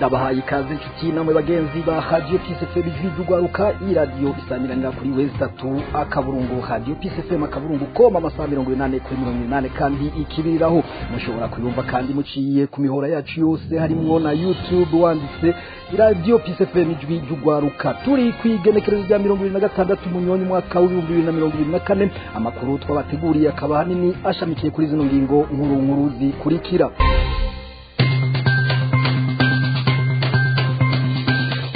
Ndabahaye ikaze inshuti namwe bagenzi ba Radio Peace FM, ijwi ry'ugwaruka. Iyi radio isamiranira kuri w3.radiopcfm.com, amasaha 80 kuri 80, kandi ikibiriraho. Mushobora kuyumva kandi muciye ku mihora yacu yose, harimwo na YouTube, wanditse Radio Peace FM, ijwi ry'ugwaruka. Turi kw'igenekerezo rya 26 Munyonyo, umwaka w'2024. Amakuru twabateguriye akaba hanini ashamikiye kuri zino ngingo nkuru nkuru zikurikira: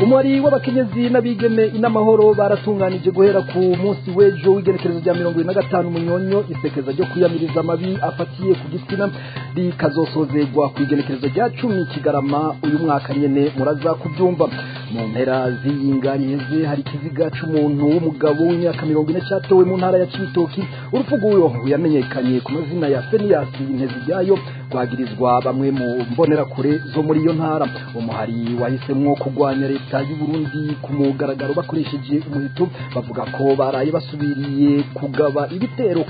Umwari w'abakenyezi n'abigeme inamahoro baratunganije guhera ku munsi w'ejo w'igenekerezo rya 25 Munyonyo isekeza ryo kwiyamiriza amabi afatiye ku gitsina, rikazosozegwa ku igenekerezo rya 10 Kigarama uyu mwaka nyene. Muraza kubyumva. Mu mpera z'iyinga riheze hari ikiziga c'umuntu w'umugabo w'imyaka 40 catowe mu ntara ya Cibitoki. Urupfu rw'uyo yamenyekanye ku mazina ya Fenias Nteziryayo rwagirizwa bamwe mu mbonerakure zo muri iyo ntara. Umuhari wahisemwo kurwanya leta y'u Burundi ku mugaragaro bakoresheje umuhito, bavuga ko baraye basubiriye kugaba ibitero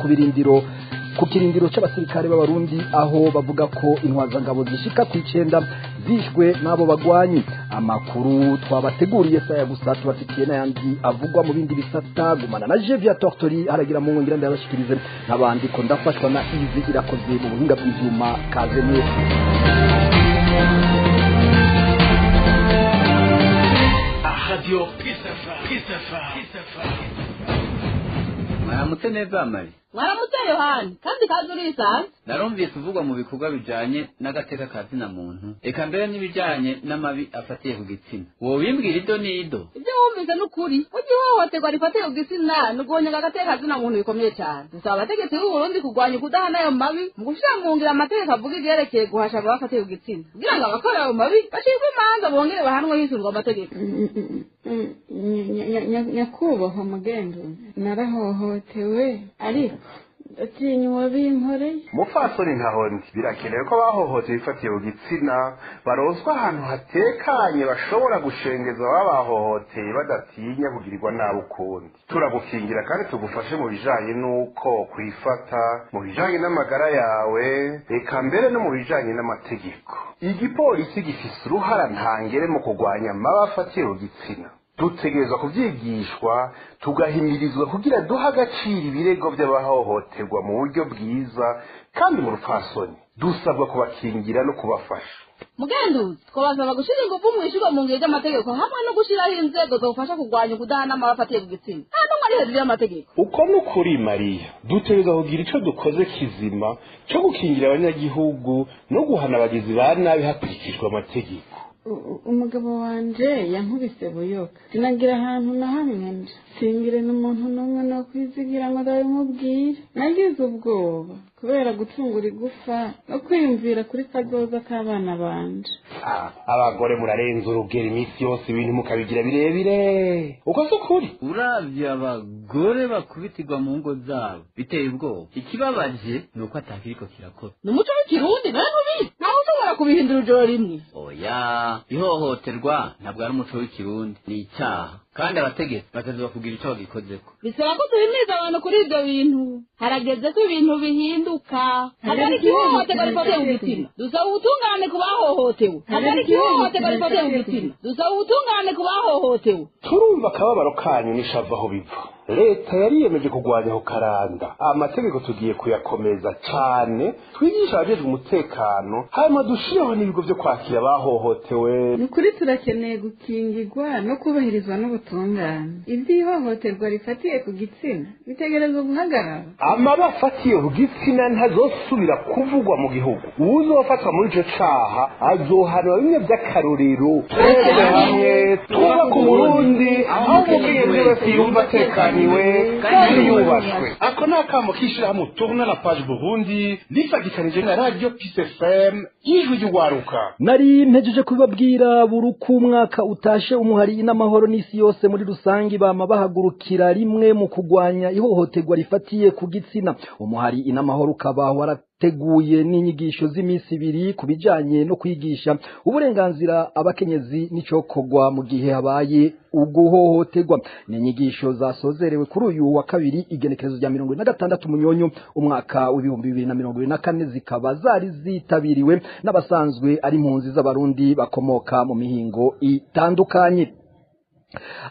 ku kirindiro c'abasirikare b'Abarundi, aho bavuga ko intwazangabo zishika ku 9 zishwe n'abo bagwanyi. Amakuru twabateguriye saya gusa, tubafitiye n'ayandi avugwa mu bindi bisata. Gumana na Jevia Tortori haragira mu ngira ndabashikirize, nk'abandi ko ndafashwa na Izi Irakoze mu buhinga bw'ivyuma. Kaze mwese. Radio Peace FM. Peace FM. Peace FM. Mwaramutse neza, Mari. Mwaramutse, Yohani, kandi kazi urisanze. Narumvise uvugwa mu bikorwa bijanye n'agateka ka zina muntu, eka mbere n'ibijanye n'amabi afatiye ku gitsina. Wobimbwira ido n'ido? Ibyo wumvise ni ukuri. Burya ihohoterwa rifatiye ku gitsina ni uguhonyanga agateka zina muntu bikomeye cyane. Dusaba abategetsi b'u Burundi kurwanya ukudahana ayo mabi mu gushyira mu ngiro amategeko avuga ivyerekeye guhasha abafatiye ku gitsina, kugira ngo abakora ayo mabi bacirwe imanza bongere bahanwe hisunzwe amategeko. Nyakubahwa mugenzi, narahohotewe ariko ndatinya uwabinkoreye. Mupfasoni ntahondi, birakenewe ko bahohotewe ifatiye ku gitsina baronswa ahantu hatekanye bashobora gushengeza ababahohoteye badatinya kugirirwa nabi ukundi. Turagukingira kandi tugufashe mu bijanye n'uko kwifata, mu bijanye n'amagara yawe, eka mbere no mu bijanye n'amategeko. Igipolisi gifise uruhara ntangere mu kurwanya amabi afatiye ku gitsina. Dutegerezwa kuvyigishwa, tugahimirizwa kugira duha agaciro ibirego by'abahohoterwa mu buryo bwiza kandi mu rupfasoni. Dusabwa kubakingira no kubafasha. Mugenduzi, twabasaba gushyira ingufu mu ishyirwa mu ngiro ry'amategeko hamwe no gushyiraho inzego zofasha kurwanya ukudahana amabi afatiye ku gitsina. Nta n'umwe ari hejuru y'amategeko. Uko ni ukuri, Mariya. Dutegerezwa kugira ico dukoze kizima co gukingira abanyagihugu no guhana abagizi ba nabi hakurikijwe amategeko. Umugabo wanje yankubise buyoka, sinagira ahantu na hamwe nja, singire n'umuntu n'umwe no kwizigira ngo ndabimubwire. Nagize ubwoba kubera gucungura igufa no kwiyumvira kuri kazoza k'abana banje. Abagore murarenza urugero, iminsi yose ibintu mukabigira birebire. Uko si ukuri. Uravye abagore bakubitirwa mu ngo zabo, biteye ubwoba. Ikibabaje ni uko atakiriko kirakora. Ni umuco w'ikirundi nawe ntubizi, ntawe ushobora kubihindura ijoro rimwe. Oya, ihohoterwa ntabwo ari umuco w'ikirundi, ni icyaha, kandi abategetsi batazwa kugira ico bagikozeko. Bisaba ko duhimiriza abantu kuri ibyo bintu. Harageze ko ibintu bihinduka. Hagarika ihohoterwa rifatiye ku gitsina, dusaba ubutungane ku bahohotewe. Hagarika ihohoterwa rifatiye ku gitsina, dusaba ubutungane ku bahohotewe. Turumva akababaro kanyu n'ishavu aho biva. Leta yariyemeje kurwanya ako karanda. Amategeko tugiye kuyakomeza cane, twigisha abajejwe umutekano, hanyuma dushireho n'ibigo vyo kwakira abahohotewe. Ni ukuri turakeneye gukingirwa no kubahirizwa n'ubutungane. Iby'ihohoterwa rifatiye ku gitsina bitegerezwa guhagarara. Amabi afatiye ku gitsina ntazosubira kuvugwa mu gihugu. Uwuzofatwa muri ico caha azohanwa bimwe vy'akarorero. Twese hamwe twubaka Uburundi aho umukenyezi wese yumva atekaniwe kandi yubashwe. Ako ni akamo k'ishirahamwe Tourne la Page Burundi rifatikanije na Radio Peace FM, ijwi ry'ugwaruka. Nari mpejeje kubibabwira, buri uko umwaka utashe umuhari n'amahoro n'isi yose muri rusange bama bahagurukira rimwe mu kugwanya ihohoterwa rifatiye ku gitsina. Umuhari inamahoro ukaba Barateguye n'inyigisho z'iminsi ibiri ku bijanye no kwigisha uburenganzira abakenyezi n'icokorwa mu gihe habaye uguhohoterwa. Ni inyigisho zasozerewe kuri uyu wa kabiri, igenekerezo rya 46 Munyonyo umwaka w'2024, zikaba zari zitabiriwe n'abasanzwe ari impunzi z'Abarundi bakomoka mu mihingo itandukanye.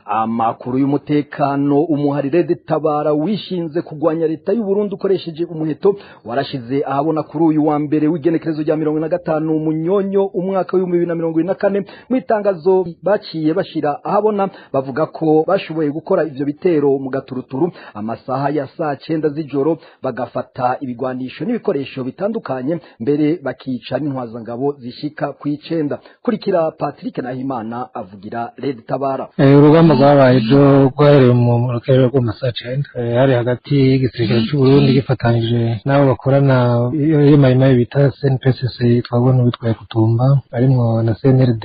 Amakuru y'umutekano: umuharire Tabara wishinze kugwanya leta y'u Burundi ukoresheje umuheto warashize ahabona kuri uyu wa mbere w'igenekerezo rya 45 Munyonyo umwaka w'2024. Mu itangazo baciye bashira ahabona, bavuga ko bashoboye gukora ivyo bitero mu gaturuturu amasaha ya saa 9 z'ijoro, bagafata ibigwanisho n'ibikoresho bitandukanye, mbere bakica n'intwazangabo zishika kw'icenda. Kurikira Patrick Nahimana avugira Red Tabara. Urugamba rwabaye ejo rwahereye mu rukerera rwo mu saa 9, hari hagati y'igisirikare cy'u Burundi gifatanyije n'abo bakorana iyo mayimayi bita CNPSC, twabona uwitwaye Kutumba arimwo na CNRD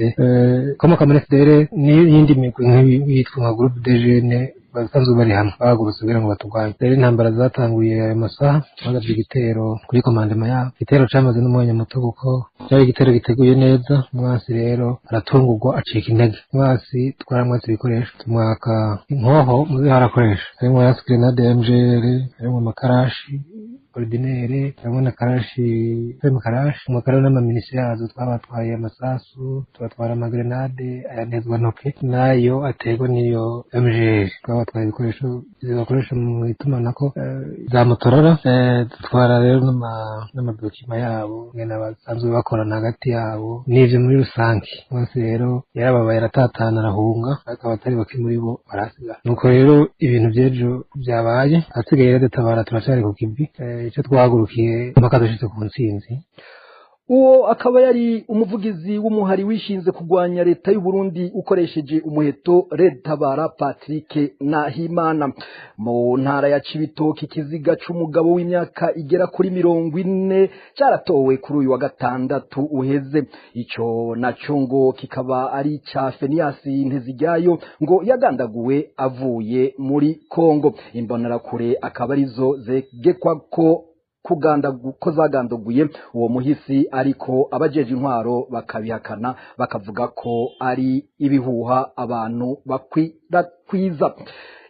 ikomoka muri FDR n'iyindi migwi nk'iyitwa nka groupe de jeunes basanzwe bari hamwe, bahagurutse kugira ngo baturwanye. Rero intambara zatanguye ayo masaha, bagavye igitero kuri commandement yabo. Igitero camaze n'umwanya muto kuko cyari igitero giteguye neza. Umwansi rero aratungurwa, acika intege. Umwansi twaramwatse ibikoresho, tumwaka inkoho muzi harakoresha, harimwo lance grenade MGR, harimwo amakarashi ordinaire, hamwe na karashi fm karashi amakara n'amaminisi yazo. Twabatwaye amasasu, tubatwara amagrenade ayanezwa ntoke nayo aterwa n'iyo MGR. Twabatwaye ibikoresho bakoresha mu itumanako za Motorola, dutwara rero n'amadokima yabo ngena basanzwe bakorana hagati yabo n'ivyo muri rusange. Mwese rero yarababaye, aratatana, arahunga, ariko abatari bake muri bo barasiga. Nuko rero ibintu vy'ejo vyabaye. Hasigaye rero dutabara, turacari ku kivi, icyo twahagurukiye mpaka dushitse ku ntsinzi. Uwo akaba yari umuvugizi w'umuhari wishinze kugwanya leta y'u Burundi ukoresheje umuheto, Red Tabara, Patrick Nahimana. Mu ntara ya Cibitoke, ikiziga c'umugabo w'imyaka igera kuri 40 caratowe kuri uyu wa gatandatu uheze. Ico naco ngo kikaba ari ca Fenias Nteziryayo, ngo yagandaguwe avuye muri Kongo. Imbonerakure akaba arizo zegekwa ko ko zagandaguye uwo muhisi, ariko abajeje intwaro bakabihakana, bakavuga ko ari ibihuha abantu bakwirakwiza.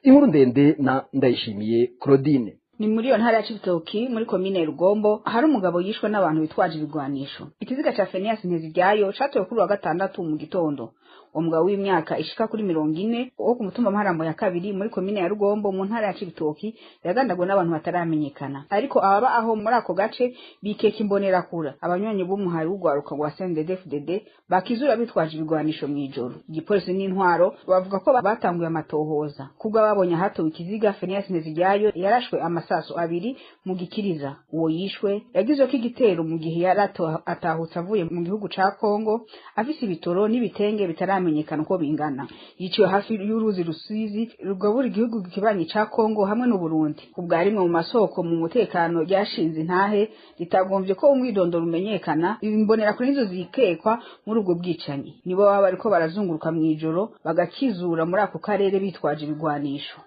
Inkuru ndende na Ndayishimiye Claudine. Ni muri iyo ntara ya Cibitoki, muri komine Rugombo, hari umugabo yishwe n'abantu bitwaje ibigwanisho. Ikiziga ca Fenias Nteziryayo catowe kuri wa gatandatu mu gitondo. Uwo mugabo w'imyaka ishika kuri 40 wo ku mutumba Maharambo ya kabiri muri komine ya Rugombo mu ntara ya Cibitoki yagandaguwe n'abantu bataramenyekana, ariko ababa aho muri ako gace bikeka imbonerakura, abanywanyi b'umuhari w'urwaruka rwa CNDD-FDD bakizura bitwaje ibigwanisho mw'ijoro. Igipolisi n'intwaro bavuga ko batanguye amatohoza kubwo babonye ahatowe ikiziga. Fenias Nteziryayo yarashwe amasaso abiri mu gikiriza. Uwo yishwe yagizwe ko igitero mu gihe yari atahutse avuye mu gihugu ca Kongo afise ibitoro n'ibitenge bitaramenyekana uko bingana. Yiciwe hafi y'uruzi Rusizi rugabura igihugu kibanyi ca Kongo hamwe n'u Burundi. Kubwa rimwe mu masoko mu mutekano ryashinze intahe ritagombye ko umwidondoro umenyekana, imbonera kuri nizo zikekwa muri ubwo bwicanyi. Nibo baba bariko barazunguruka mw'ijoro bagakizura muri ako karere bitwaje ibigwanisho.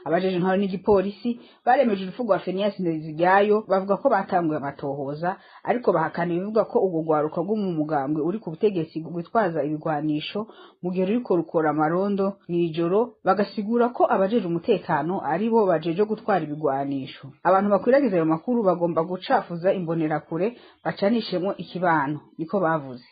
Abajeje intwaro n'igipolisi baremeje urupfu rwa Fenias Nteziryayo, bavuga ko batanguye amatohoza, ariko bahakana ibivuga ko urwo rwaruka rwo mu mugambwe uri ku butegetsi rwitwaza ibigwanisho mu gihe ruriko rukora amarondo mw'ijoro, bagasigura ko abajeje umutekano ari bo bajeje gutwara ibigwanisho. Abantu bakwiragiza ayo makuru bagomba gucafuza imbonerakure bacanishemwo ikibano, niko bavuze.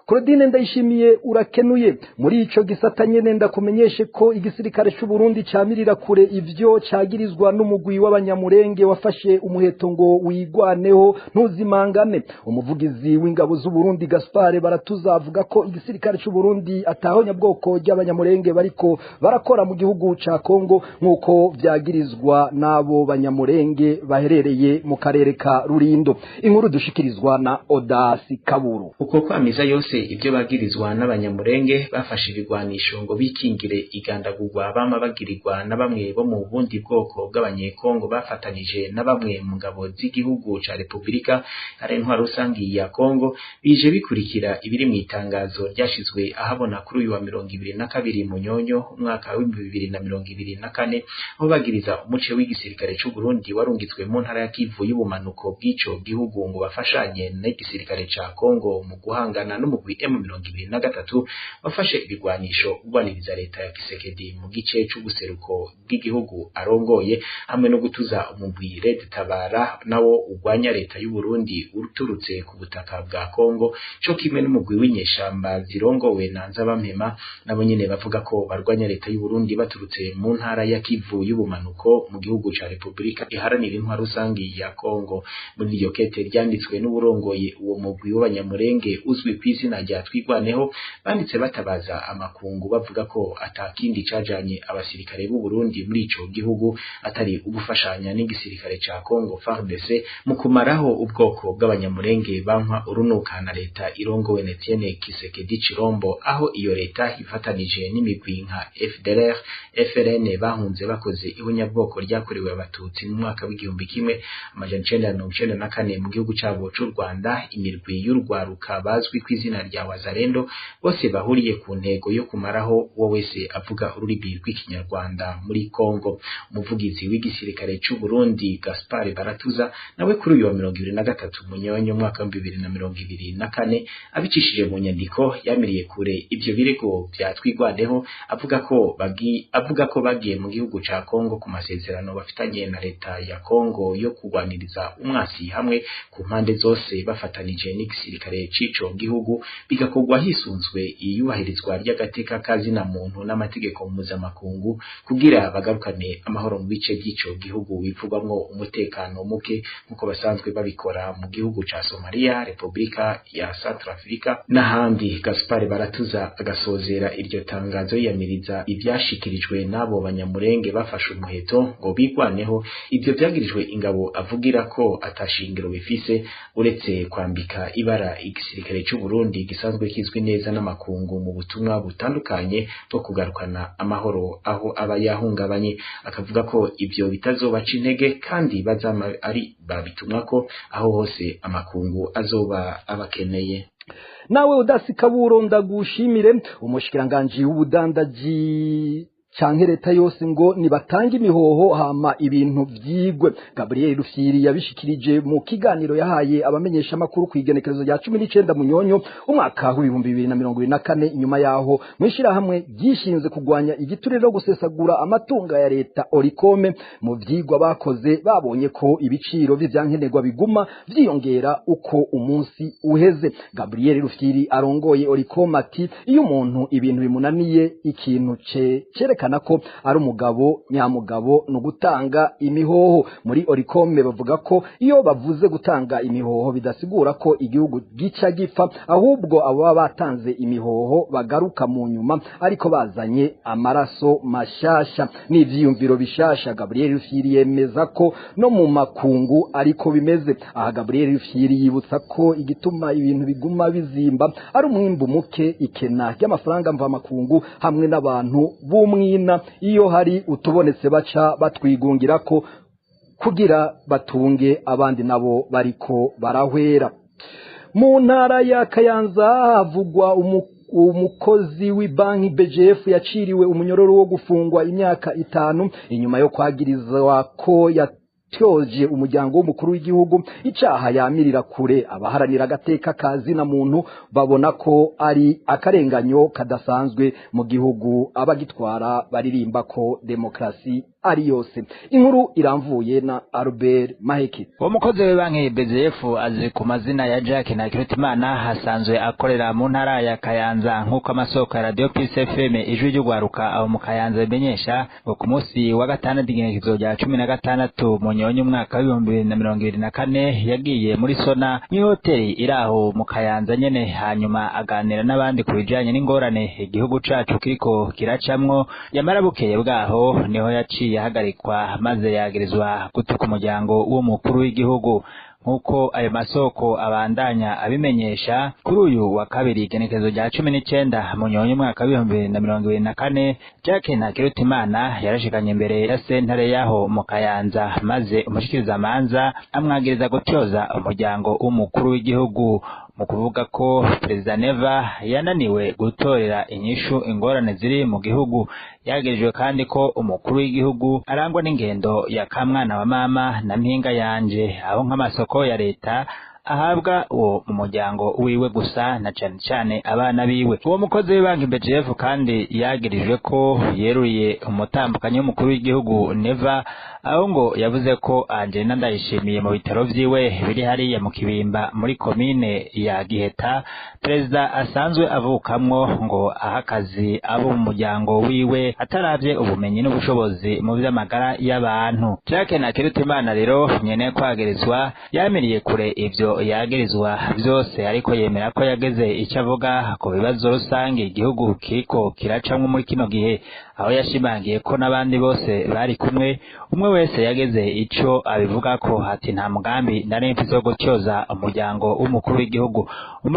Claudine Ndayishimiye, urakenuye. Muri ico gisata nyene, ndakumenyeshe ko igisirikare c'u Burundi camirira kure ivyo cagirizwa n'umugwi w'Abanyamurenge wafashe umuheto ngo wigwaneho ntuzimangane. Umuvugizi w'ingabo z'u Burundi, Gaspard Baratuza, avuga ko igisirikare c'u Burundi atahonya bwoko ry'Abanyamurenge bariko barakora mu gihugu ca Kongo nk'uko vyagirizwa n'abo Banyamurenge baherereye mu karere ka Rurindo. Inkuru dushikirizwa na Odasi Kaburu. Uko kwamizwa Biyamiriza yose ivyo bagirizwa n'Abanyamurenge bafashe ibigwanisho ngo bikingire igandagurwa bama bagirirwa na bamwe bo mu bundi bwoko bw'Abanyekongo bafatanije na bamwe mu ngabo z'igihugu ca Republika Iharanira Rusangi ya Kongo, bije bikurikira ibiri mu itangazo ryashizwe ahabona kuri uyu wa 22 Munyonyo umwaka wa 2024, aho bagiriza umuce w'igisirikare c'u Burundi warungitswe mu ntara ya Kivu y'ubumanuko bw'ico gihugu ngo bafashanye n'igisirikare ca Kongo mu guhangana n'umugwi M23 bafashe ibigwanisho ugwaniriza leta ya Kisekedi mu gice c'ubuseruko bw'igihugu arongoye, hamwe no gutuza umugwi Red Tabara nawo ugwanya leta y'u Burundi uturutse ku butaka bwa Kongo, co kimwe n'umugwi w'inyeshamba zirongowe na Nzabampema, nabo nyene bavuga ko barwanya leta y'u Burundi baturutse mu ntara ya Kivu y'ubumanuko mu gihugu ca Republika Iharanira Intwaro Rusangi ya Kongo. Muri iryo kete ryanditswe n'uburongoye uwo mugwi w'Abanyamurenge uzwi kw'izina rya Twigwaneho, banditse batabaza amakungu bavuga ko atakindi cajanye abasirikare b'u Burundi muri ico gihugu atari ugufashanya n'igisirikare ca Kongo FARDC mu kumaraho ubwoko bw'Abanyamurenge bankwa urunuka na leta irongowe na Etienne Kisekedi Chilombo, aho iyo leta ifatanije n'imigwi nka FDLR, FLN bahunze bakoze ihunyabwoko ryakorewe Abatutsi mu mwaka w'1994 mu gihugu cabo c'u Rwanda, imirwi y'urwaruka bazwi kw'izina rya Wazalendo, bose bahuriye ku ntego yo kumaraho uwo wese avuga ururimi rw'Ikinyarwanda muri Kongo. Umuvugizi w'igisirikare c'u Burundi Gaspard Baratuza nawe kuri uyu wa 23 Munyonyo umwaka wa 2024 abicishije mu nyandiko yamiriye kure ivyo birego vya Twigwaneho, avuga ko bagiye mu gihugu ca Kongo ku masezerano bafitanye na leta ya Kongo yo kurwaniriza umwasi hamwe ku mpande zose bafatanije n'igisirikare c'ico gihugu, bigakorwa hisunzwe iyubahirizwa ry'agateka kazina muntu n'amategeko mpuzamakungu kugira bagarukane amahoro mu bice by'ico gihugu bivugwamwo umutekano muke nk'uko basanzwe babikora mu gihugu ca Somalia, Republika ya Centrafrica n'ahandi. Gaspard Baratuza agasozera iryo tangazo yiyamiriza ivyashikirijwe n'abo Banyamurenge bafashe umuheto ngo bigwaneho ivyo vyagirijwe ingabo, avugira ko atashingiro bifise uretse kwambika ibara igisirikare c'u Burundi gisanzwe kizwi neza n'amakungu mu butumwa butandukanye bwo kugarukana amahoro aho aba yahungabanye. Akavuga ko ivyo bitazobaca intege kandi bazama ari babitumwa ko aho hose amakungu azoba abakeneye. Nawe udasikaburo ndagushimire. Umushikiranganji w'ubudandaji canke leta yose ngo nibatanga imihoho hama ibintu vyigwe. Gabriel Rufyiri yabishikirije mu kiganiro yahaye abamenyesha makuru kwigenekerezo rya 19 Munyonyo umwaka wa 2024, inyuma yaho mwishira hamwe gishinze kugwanya igiturire no gusesagura amatunga ya leta Orikome. Mu vyigwa bakoze babonye ko ibiciro vy'ivyankenerwa biguma vyiyongera uko umunsi uheze. Gabriel Rufyiri arongoye Orikome ati iyo umuntu ibintu bimunaniye ikintu cerekana ko ari umugabo nyamugabo no gutanga imihoho. Muri Orikome bavuga ko iyo bavuze gutanga imihoho bidasigura ko igihugu gica gipfa, ahubwo abo batanze imihoho bagaruka mu nyuma ariko bazanye amaraso mashasha n'ivyiyumviro bishasha. Gabriel Rufyiri yemeza ko no mu makungu ariko bimeze. Aha Gabriel Rufyiri yibutsa ko igituma ibintu biguma bizimba ari umwimbu muke, ikena ry'amafaranga mva makungu hamwe n'abantu b'umwina iyo hari utubonetse baca batwigungira ko kugira batunge abandi nabo bariko barahwera. Mu ntara ya Kayanza havugwa umukozi w'ibanki BGF yaciriwe umunyororo wo gufungwa imyaka 5 inyuma yo kwagirizwa ko yatyoje umuryango w'umukuru w'igihugu, icaha yamirira kure. Abaharanira agateka kazi na muntu babona ko ari akarenganyo kadasanzwe mu gihugu abagitwara baririmba ko demokrasi ari yose. Inkuru iramvuye na Albert Maheke. Uwo mukozi w'ibanki BGF azwi ku mazina ya Jack Ntakirutimana, hasanzwe akorera mu ntara ya Kayanza, nk'uko amasoko ya Radio Peace FM ijwi ry'ugwaruka aho mu Kayanza bimenyesha ngo ku munsi wa gatandatu igenekerezo rya 16 Munyonyo umwaka wa 2024 yagiye muri Sona mw'ihoteli iri aho mu Kayanza nyene, hanyuma aganira n'abandi ku bijanye n'ingorane igihugu cacu kiriko kiracamwo. Yamara bukeye bwaho niho yaciye yahagarikwa maze yagirizwa gutuka umuryango w'umukuru w'igihugu. Nk'uko ayo masoko abandanya abimenyesha, kuri uyu wa kabiri igenekerezo rya 19 Munyonyo umwaka wa 2024, Jacques Ntakirutimana yarashikanye imbere ya sentare yaho mu Kayanza, maze umushikirizamanza amwagiriza gutyoza umuryango w'umukuru w'igihugu mu kuvuga ko Perezida Neva yananiwe gutorera inyishu ingorane ziri mu gihugu. Yagirijwe kandi ko umukuru w'igihugu arangwa n'ingendo ya kamwana wa mama na mpinga yanje, aho nk'amasoko ya leta ahabwa uwo mu muryango wiwe gusa na cane cane abana biwe. Uwo mukozi w'ibanki BGF kandi yagirijwe ko yeruriye umutambukanyi w'umukuru w'igihugu Neva, aho ngo yavuze ko Angelina Ndayishimiye mu bitaro vyiwe biri hariya mu Kibimba muri komine ya Giheta, perezida asanzwe avukamwo, ngo aha akazi abo mu muryango wiwe ataravye ubumenyi n'ubushobozi mu vy'amagara y'abantu. Jacques Ntakirutimana rero nyene kwagirizwa yamiriye kure ivyo yagirizwa vyose, ariko yemera ko yageze icyo avuga ku bibazo rusange igihugu kiriko kiracamwo muri kino gihe, aho yashimangiye ko n'abandi bose bari kumwe umwe wese yageze ico abivuga ko. Ati: "Nta mugambi nari mfise wo gutyoza umuryango w'umukuru w'igihugu."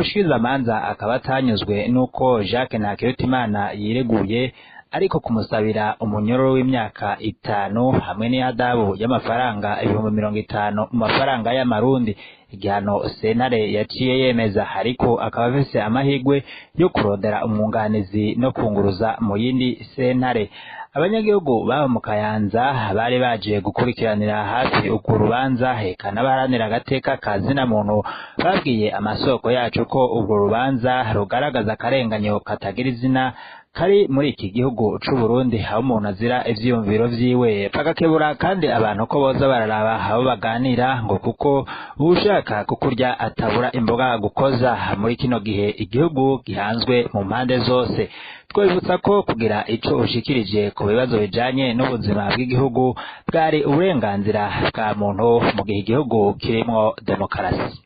Umushikirizamanza akaba atanyuzwe n'uko Jacques Ntakirutimana yireguye, ariko kumusabira umunyororo w'imyaka 5 hamwe n'ihadabu y'amafaranga 50,000 mu mafaranga y'amarundi, igihano sentare yaciye yemeza, ariko akaba afise amahirwe yo kurondera umwunganizi no kunguruza mu yindi sentare. Abanyagihugu baba mu Kayanza bari baje gukurikiranira hafi urwo rubanza, eka n'abaharanira agateka ka zina muntu, babwiye amasoko yacu ko urwo rubanza rugaragaza akarenganyo katagira izina kari muri iki gihugu c'u Burundi, aho umuntu azira ivyiyumviro vyiwe. Bagakebura kandi abantu ko boza bararaba abo baganira, ngo kuko uwushaka kukurya atabura imboga gukoza muri kino gihe igihugu gihanzwe mu mpande zose. Twibutsa ko kugira ico ushikirije ku bibazo bijanye n'ubuzima bw'igihugu bwari uburenganzira bwa muntu mu gihe igihugu kirimwo demokarasi.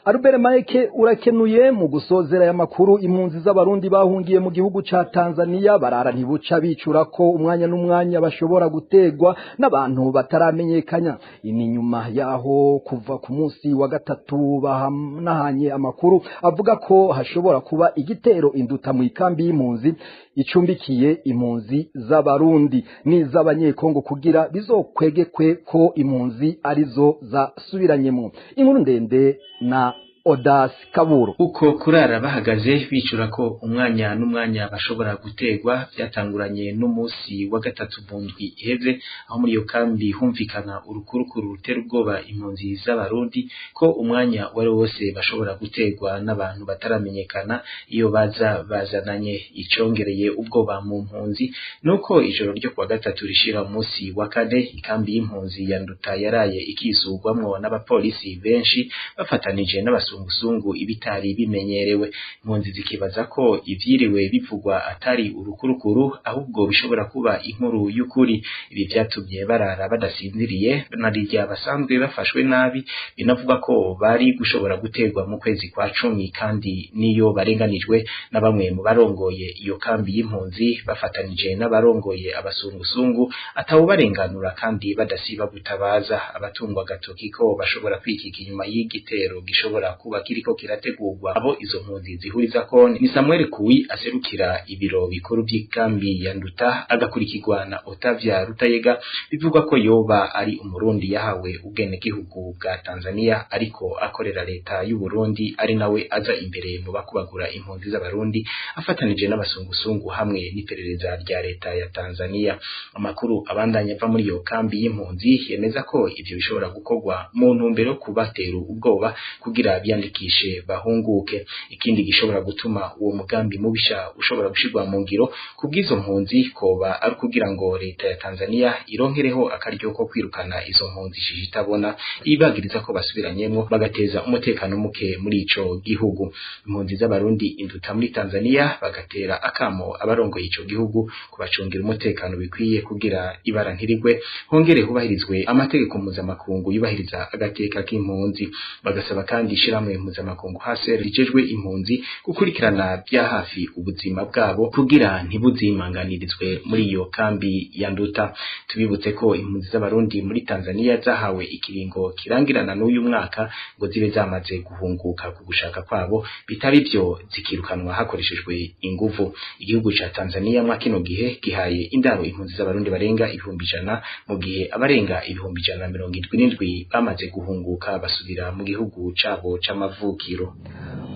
Albert Mike, urakenuye. Mu gusozera aya makuru, impunzi z'abarundi bahungiye mu gihugu ca Tanzania barara ntibuca bicura ko umwanya n'umwanya bashobora gutegwa n'abantu bataramenyekanya. Ini nyuma yaho kuva ku munsi wa gatatu bahanahanye amakuru avuga ko hashobora kuba igitero induta mu ikambi y'impunzi icumbikiye impunzi z'abarundi n'iz'abanyekongo, kugira bizokwegekwe ko impunzi arizo zasubiranyemo. Inkuru ndende na Odas Kaburo. Uko kurara bahagaze bicura ko umwanya n'umwanya bashobora gutegwa byatanguranye n'umunsi wa gatatu mu ndwi iheze, aho muri iyo kambi humvikana urukurukuru rutera ubwoba impunzi z'abarundi ko umwanya wari wose bashobora gutegwa n'abantu bataramenyekana iyo baza bazananye. Icongereye ubwoba mu mpunzi nuko ijoro ryo kuwa gatatu rishira umunsi wa kane, ikambi y'impunzi ya Nduta yaraye ikizugwamwo n'abapolisi benshi bafatanije n'abasungusungu, ibitari bimenyerewe. Impunzi zikibaza ko ivyiriwe bivugwa atari urukurukuru, ahubwo bishobora kuba inkuru y'ukuri. Ibi vyatumye barara badasinziriye, narirya basanzwe bafashwe nabi. Binavuga ko bari gushobora gutegwa mu kwezi kwa 10, kandi niyo barenganijwe na bamwe mu barongoye iyo kambi y'impunzi bafatanije n'abarongoye abasungusungu, atawubarenganura kandi badasiba gutabaza. Abatungwa agatoki ko bashobora kwikika inyuma y'igitero gishobora kuba kiriko kirategurwa, abo izo mpunzi zihuriza ko ni Samuel Kuwi aserukira ibiro bikuru by'ikambi ya Nduta, agakurikirwa na Otavia Rutayega, bivugwa ko yoba ari umurundi yahawe ubwenegihugu bwa Tanzania ariko akorera leta y'u Burundi, ari nawe aza imbere mu bakubagura impunzi z'abarundi afatanije n'abasungusungu hamwe n'iperereza rya leta ya Tanzania. Amakuru abandanya ava muri iyo kambi y'impunzi yemeza ko ivyo bishobora gukorwa mu ntumbero yo kubatera ubwoba kugira biyandikishe bahunguke. Ikindi gishobora gutuma uwo mugambi mubisha ushobora gushirwa mu ngiro kubw'izo mpunzi koba ari kugira ngo leta ya Tanzania ironkereho akaryo ko kwirukana izo mpunzi itabona, ibagiriza ko basubiranyemwo bagateza umutekano muke muri ico gihugu. Impunzi z'abarundi induta muri Tanzania bagatera akamo abarongoye ico gihugu kubacungira umutekano bikwiye kugira ibara ntirigwe, hongere hubahirizwe amategeko mpuzamakungu yubahiriza agateka k'impunzi. Bagasaba kandi ishirahamwe ishirahamwe mpuzamakungu HCR rijejwe impunzi gukurikirana bya hafi ubuzima bwabo kugira ntibuzimanganirizwe muri iyo kambi ya Nduta. Tubibutse ko impunzi z'abarundi muri Tanzania zahawe ikiringo kirangirana n'uyu mwaka ngo zibe zamaze guhunguka ku gushaka kwabo, bitari byo zikirukanwa hakoreshejwe inguvu. Igihugu ca Tanzania mwa kino gihe gihaye indaro impunzi z'abarundi barenga 100,000, mu gihe abarenga 177,000 bamaze guhunguka basubira mu gihugu cabo c'amavukiro.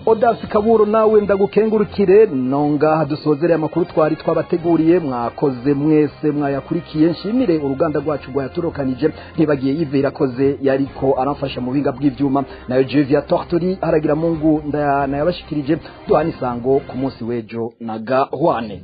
Odasi Kaburo, nawe ndagukengurukire. Nonga dusozereye amakuru twari twabateguriye, mwakoze mwese mwayakurikiye. Nshimire uruganda rwacu rwayatorokanije, ntibagiye Yves Irakoze yariko aramfasha mu binga bw'ivyuma, nayo Jevia Tortori haragira Mungu nayabashikirije. Duhana isango ku munsi w'ejo na gahwane.